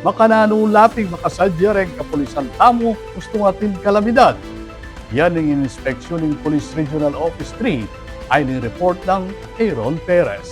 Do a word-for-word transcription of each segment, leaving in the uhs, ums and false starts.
Makananu la pin ing makasadya reng kapulisan tamu kustung atin kalamidad? Yan ing inspeksyun ning Police Regional Office three, ayni ing report nang Aaron Perez.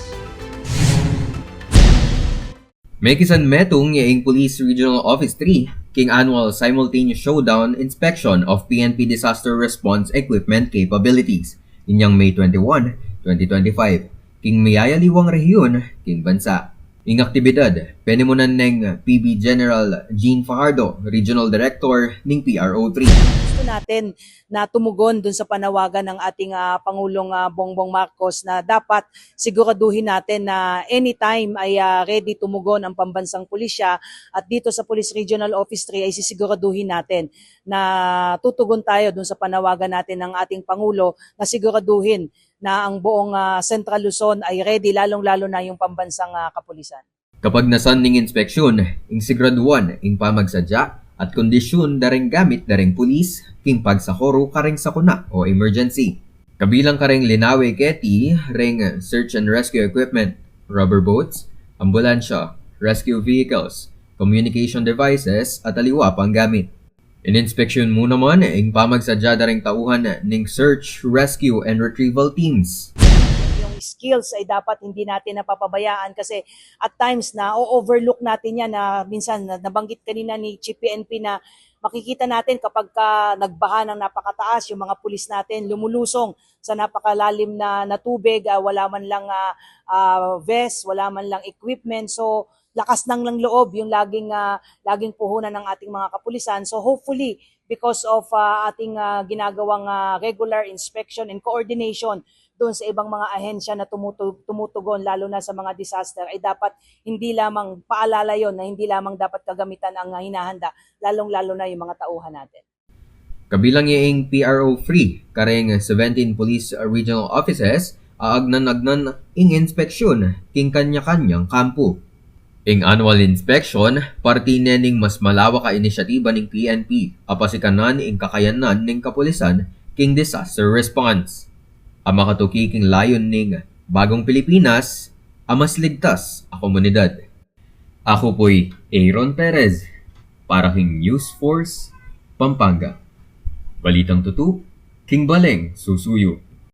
Mekisan metung ya ing Police Regional Office three king annual simultaneous showdown inspection of P N P disaster response equipment capabilities inyang May twenty-one, twenty twenty-five, king miyayaliwang rehiyun king bansa. Ing aktibidad penimunan neng P B General Jean Fajardo, Regional Director ning P R O three. Gusto natin na tumugon dun sa panawagan ng ating, ah, Pangulong, ah, Bongbong Marcos na dapat siguraduhin natin na anytime ay, ah, ready tumugon ang pambansang pulisya, at dito sa Police Regional Office three ay sisiguraduhin natin na tutugon tayo dun sa panawagan natin ng ating Pangulo na siguraduhin na ang buong, ah, Central Luzon ay ready, lalong-lalo na yung pambansang, ah, kapulisan. Kapagnasan ning inspeksyun, ing sigraduan ing pamagsadya at kondisyun da reng gamit da reng pulis king pagsakoru kareng sakuna o emergency. Kabilang kareng linawe keti reng search and rescue equipment, rubber boats, ambulansya, rescue vehicles, communication devices at aliwa pang gamit. Ininspeksyun mu naman ing pamagsadya da reng tauhan ning search, rescue, and retrieval teams. Yung skills ay dapat hindi natin napapabayaan kasi at times na-overlook natin yan, na minsan na-, nabanggit kanina ni Chief P N P na makikita natin kapag ka nagbaha ng napakataas, yung mga pulis natin lumulusong sa napakalalim na, na tubig, ah, wala man lang, ah, ah, vest, wala man lang equipment. So, lakas ng, ng loob yung laging, ah, laging puhunan ng ating mga kapulisan. So hopefully, because of, ah, ating, ah, ginagawang, ah, regular inspection and coordination doon sa ibang mga ahensya na tumutu-, tumutugon, lalo na sa mga disaster, ay dapat hindi lamang paalala yon na hindi lamang dapat kagamitan ang, ah, hinahanda, lalong-lalo na yung mga tauhan natin. Kabilang ya ing P R O three, kareng seventeen police regional offices, aagnan-agnan ing inspeksyun king kanya-kanyang kampu. Ing annual inspection, parti ne ning mas malawak a inisyatiba ning P N P, a pasikanan ing kakayanan ning kapulisan king disaster response, a makatuki king layun ning bagong Pilipinas, a mas ligtas a komunidad. Aku pu'y Aaron Perez para king News Force Pampanga. Balitang tutu king baleng susuyu.